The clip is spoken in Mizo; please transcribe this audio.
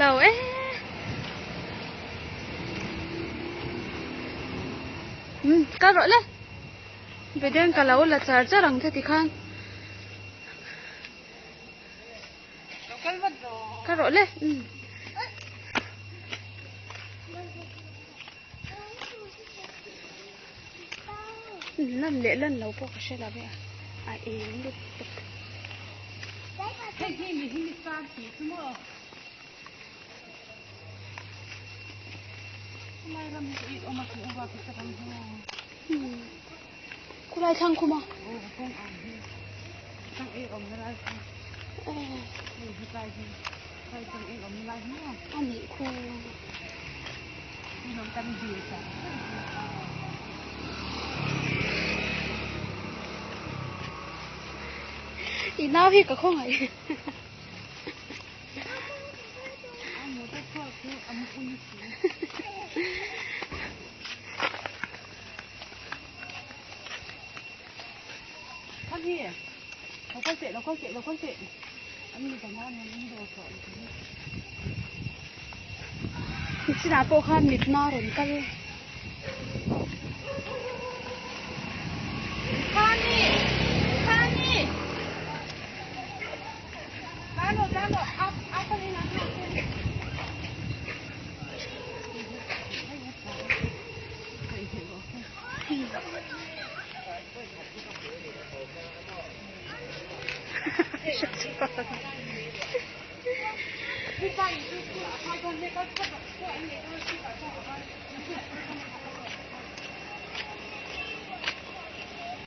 lo e. Um kal rawh le. Beden ka lo la char char ang che tikhan. Kal rawh le. Um. Lan leh lan lo pawh ka hre lo ve a, a eng lutuk. Hei hi mi hi mi sang tih chu maw? Khulai ram hi chu awm a chu uva chu ram hi. Khulai thlang khum a? Aw kawng ang hi. Chang ek awm na lai kha. Hei hetlai hi tlai chang ek awm na lai hi maw? A nih khu. I nau hi ka khawngaih. Chinah pawh khan mitna a rawn kal.